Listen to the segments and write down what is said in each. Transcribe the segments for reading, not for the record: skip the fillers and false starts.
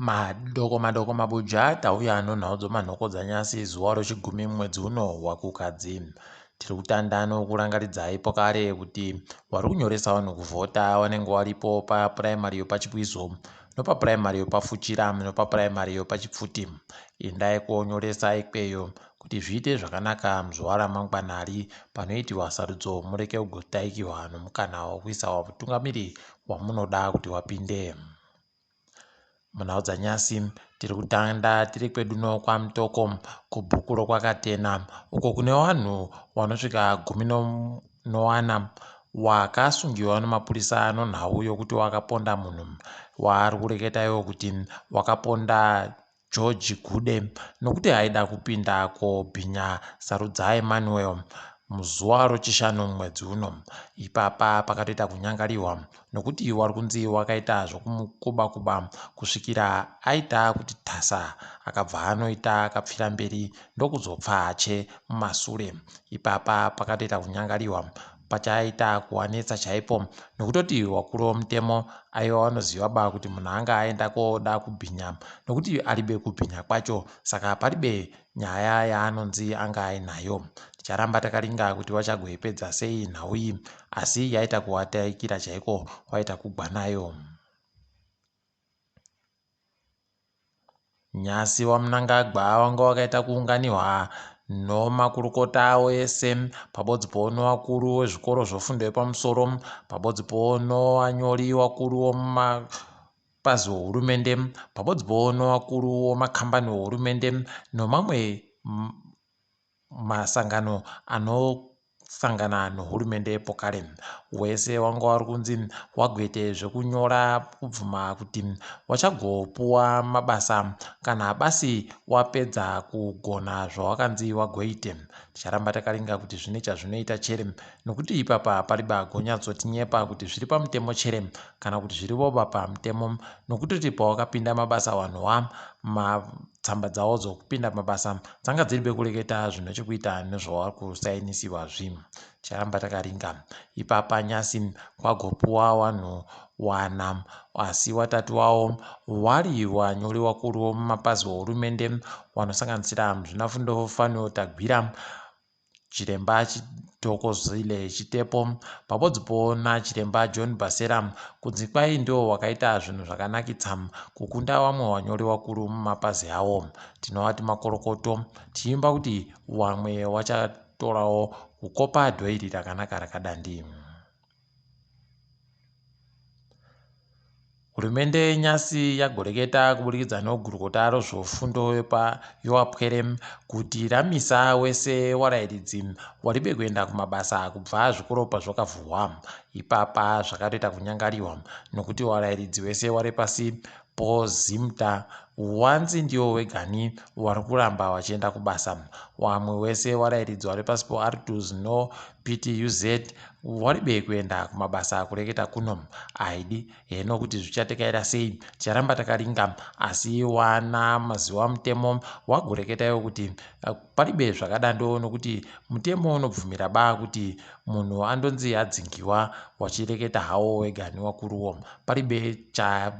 Madoko madoko mabuja tauya nonhau dzomanhoko dzanyasi zuva rochigumi mwedzi uno waKukadzi. Tiri kutanda nokurangaridzai pokare kuti wari kunyoresa vanhu kuvhota wanenge waripo papuraimari yopaChipwizo nopapuraimari yopaFuchira nopapuraimari yopaChipfuti. Endai konyoresa ikweyo kuti zviite zvakanaka muzuva ramangwanari panoitiwa sarudzo mureke kugotaikiwa nomukana wokuisa mutungamiri wamunoda kuti wapinde. Munhau dzanyasi tiri kutanda tiri kwedu no kwaMutoko kubhuku rokwaKatena uko kune vanhu vanosvika gumi nowana wakasungiwa nemapurisa nonhau yokuti wakaponda munhu waari kureketa iwo kuti wakaponda George Gude nokuti aida kupinda kobhinya Sarudza Emmanuel muzuva roChishanu mwedzi uno. Ipapa pakatoita kunyangariwa nokuti wari kunzi wakaita zvokumukuba kuba kusvikira aita kuti tasa akabva anoita akapfira mberi ndokuzopfa hache mumasure. Ipapa pakatoita kunyangariwa pachaita kuwanetsa chaipo nokutoti wakuru womutemo aiwa wanoziva ba kuti munhu anga aenda koda kubhinya nokuti aribe kubhinya kwacho saka paribe nyaya yaanonzi anga ainayo. Ticharamba takaringa kuti wachagoipedza sei nhau iyi asi yaita kuwataikira chaiko waita kugwa nayo. Nyasi waMnangagwa wanga wakaita kuunganihwa nomakurukota awo ese pabodzipo nowakuru wezvikoro zvofundo yepamusoro pabodzipo nowanyori wakuru womumapazi ohurumende pabodzipo nowakuru womakambani ohurumende nomamwe masangano anosangana nehurumende pokare wese wanga wari kunzi wagwete zvekunyora kubvuma kuti wachagopuwa mabasa kana basi wapedza kugona zvawakanzi wagoite. Ticharamba takaringa kuti zvine chazvinoita chere nokuti ipapa pariba gonyatsotinyepa kuti zviri pamutemo chere kana kuti zviri voba pamutemo nokutoti pawakapinda mabasa wanhu wa tsamba dzavo dzokupinda mabasa dzanga dziri bekureketa zvine chekuita nezvavari kusainisiwa zvi. Ticharamba takaringa. Ipapa nyasi kwagopuwa wanhu wana asi watatu wawo wari wanyori wakuru womumapazi ohurumende wanosanganisira Muzvinafundo Fanuel Tagwira, Chiremba Chithokozile Chitepo pabodzipo nachiremba John Basera kunzi kwai ndiwo wakaita zvinhu zvakanakitsa kukunda wamwe wanyori wakuru mumapazi awo. Tinovati makorokoto tichiimba kuti wamwe wachatorawo kukopa dhoiri rakanaka rakadandi. Hurumende nyasi yagoreketa kuburikidza nogurukota rezvofundo yoapwere kuti ramisa wese warairidzi waribe kuenda kumabasa kubva zvikoro pazvakavhurwa. Ipapa zvakatoita kunyangariwa nokuti warairidzi wese wari pasi poZimta wanzi ndiwo wegani wari kuramba wachienda kubasa. Wamwe wese warairidzi wari pasi poArtuz no PTUZ waribe kuenda kumabasa kureketa kuno aidi Heno kuti zvichatekaira sei ticharamba takaringa asi wana maziwa mutemo wagoreketayo kuti eh, paribe zvakadando nokuti mutemo unobvumira ba kuti munhu andonzi adzingiwa wachireketa hawo wega newakuruwo paribe cha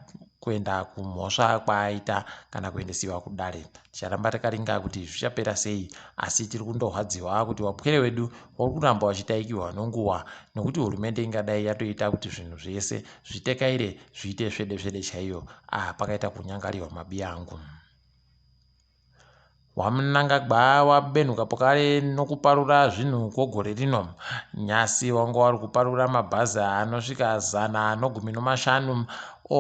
kuenda kumhosva kwaaita kana kuendesiwa kudare Ticharamba takaringa kuti zvichapera sei asi tiri kundohwadziwa kuti wapwere wedu wari kuramba wachitaikiwa nonguwa nokuti hurumende ingadai yatoita kuti zvinhu zvese zvitekaire zviite svede svede chaiyo. Ah, pakaita kunyangariwa mabiyangu. WaMnangagwa wabenhuka pokare nokuparura zvinhu kwogore rino. Nyasi wanga wari kuparura mabhazi anosvika 150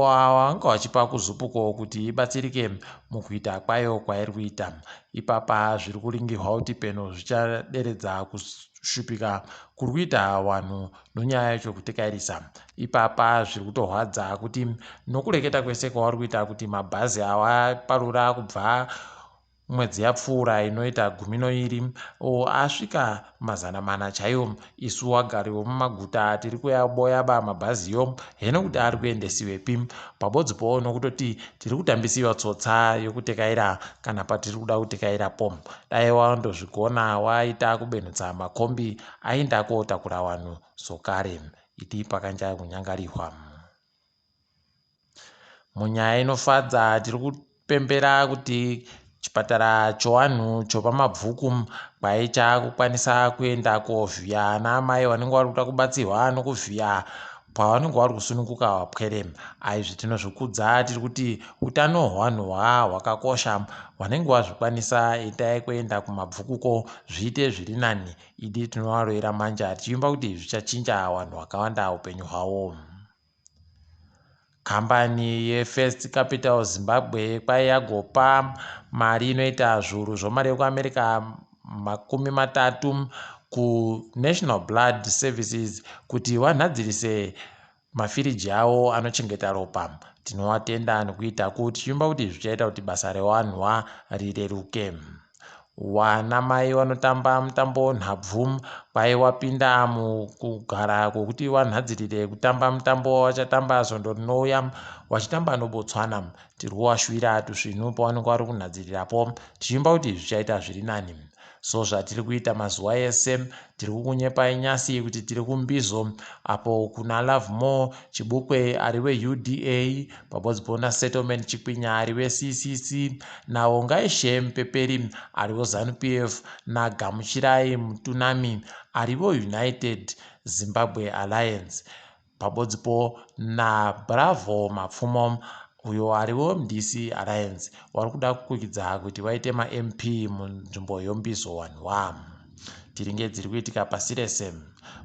awanga wachipa kuZUPCO kuti ibatsirike mukuita kwayo kwairi kuita. Ipapa zviri kuringirwa kuti peno zvichaderedza kushupika kuri kuita vanhu nonyaya yechokutekairisa. Ipapa zviri kutorwadza kuti nokureketa kwese kwavari kuita kuti mabhazi awaparura kubva mwedzi yapfuura inoita guminoiri asvika 400 chaiwo. Isu wagari wemumaguta tiri kuyaboyaba mabhaziyo heno kuti ari kuendesiwepi pabodzipo nokutoti tiri kutambisiwa tsotsa yokutekaira kana patiri kuda kutekairapo. Dai wandozvigona waita kubenhutsa makombi ainda kotakura vanhu sokare. Iti pakanja kunyangarihwa. Munyaya inofadza tiri kupembera kuti chipatara chowanhu chopaMabvuku kwai chakukwanisa kuenda kovhiya ana amai vanenge vari kuda kubatsirwa nokuvhiya pavanenge vari kusununguka vapwere. Aizvi tinozvikudza tiri kuti utano hwevanhu hwakakosha. Vanenge vazvikwanisa itai kuenda kuMabvukuko zviite zviri nani. Idi tinovarovera manja tichivimba kuti zvichachinja vanhu vakawanda upenyu hwavo. Kambani yeFirst Capital Zimbabwe kwai yagopa mari inoita zviuru zvomari yekuAmerica 30 kuNational Blood Services kuti vanhadzirise mafiriji avo anochengeta ropa. Tinowatenda nekuitaku tichivimba kuti zvichaita kuti basa rewanhwa rireruke. Wanamai vanotamba mutambo nhabvu kwai wapinda mukugara kwokuti wanhadzirire kutamba mutambo wavachatamba svondo rinouya vachitamba noBotswana. Tiri kuvashuvira tusvinu pavanenge vari kunhadzirirapo tichivimba kuti zvichaita zviri nani. So zvatiri kuita mazuva ese tiri kukunyepai nyasi kuti tiri kuMbizo apo kuna Lovemore Chibukwe ari weUDA pabodzipo naSettlement Chikwinya ari weCCC naWongaishe Mpeperi ari weZanu PF naGamuchirai Mutunami ari weUnited Zimbabwe Alliance pabodzipo naBravo Mapfumo uyo ari weMDC Alliance vari kuda kukwikidza kuti vaite maMP munzvimbo yoMbizo wanhu. Tiringe dziri kuitika pasi rese.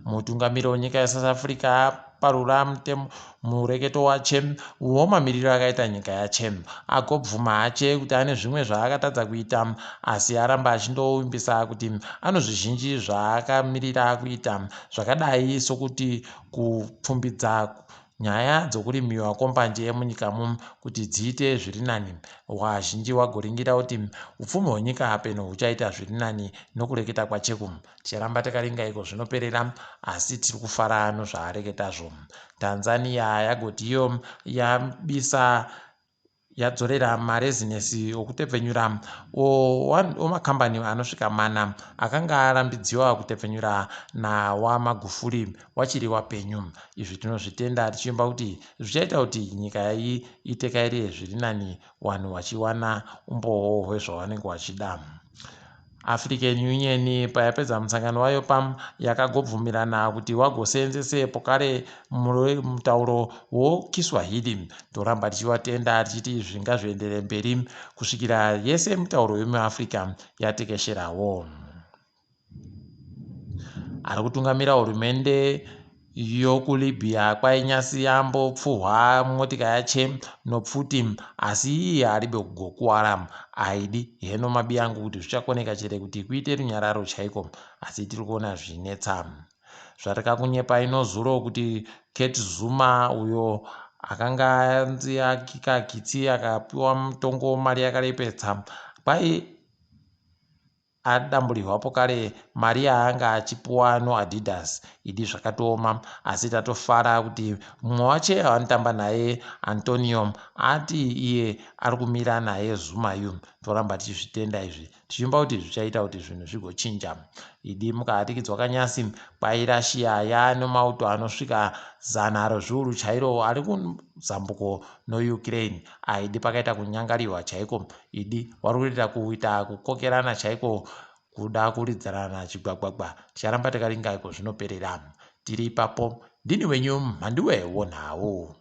Mutungamiri wenyika yeSouth Africa aparura mutemo mureketo wache womamiriro akaita nyika yache. Agobvuma hache kuti ane zvimwe zvaakatadza kuita asi aramba achindovimbisa kuti ano zvizhinji zvaakamirira kuita zvakadai sokuti kupfumbidza nyaya dzokurimiwa kwombanje munyikamo kuti dziite zviri nani. Vazhinji vagoringira kuti upfumi hwenyika peno huchaita zviri nani nokureketa kwacheku. Ticharamba takaringa iko zvinoperera asi tiri kufara nozvaareketazvo. Tanzania yagoti iyo yabisa yadzorera marezinesi okutepfenyura omakambani anosvika mana akanga arambidziwa kutepfenyura nawaMagufuli wachiri wapenyu. Izvi tinozvitenda tichivimba kuti zvichaita kuti nyika iyi itekaire zviri nani vanhu vachiwana umbowo hwezvavanenge vachida. African Union payapedza musangano wayo pam yakagobvumirana kuti wagoseenzese pokare mutauro woKiswahili. Toramba tichivatenda tichiti izvi ngazvienderere mberi kusvikira yese mitauro yemuAfrica yatekesherawo. Ari kutungamira hurumende yokuLibya kwainyasi yambopfuhwa motika yache nopfuti asi iye aribe kugokuwara aidi heno mabiyangu kuti zvichakoneka chere kuti kuite runyararo chaiko asi tiri kuona zvichinetsa. Zvatakakunyepa inozuro kuti Kurt Zuma uyo akanga anzi akika kitsi akapiwa mutongo mari yakarepetsa kwai adamburirwapo kare mari yaanga achipuwa noAdidas. Idi zvakatooma asi tatofara kuti mumwe wache waanotamba naye Antonio ati iye ari kumira naye Zuma yu. Toramba tichizvitenda izvi tichivimba kuti zvichaita kuti zvinhu zvigochinja. Idi mukahatikidzwa kanyasi kwai Russia yaane mauto anosvika zana rezviuru chairo ari kuzambuko noUkraine. Aidi pakaita kunyangariwa chaiko. Idi vari kuita kuita kukokerana chaiko kuda kuridzirana chigwagwagwa. Ticharamba takaringa iko zvinoperera. Tiri ipapo ndini wenyu Mhanduwe wonhau.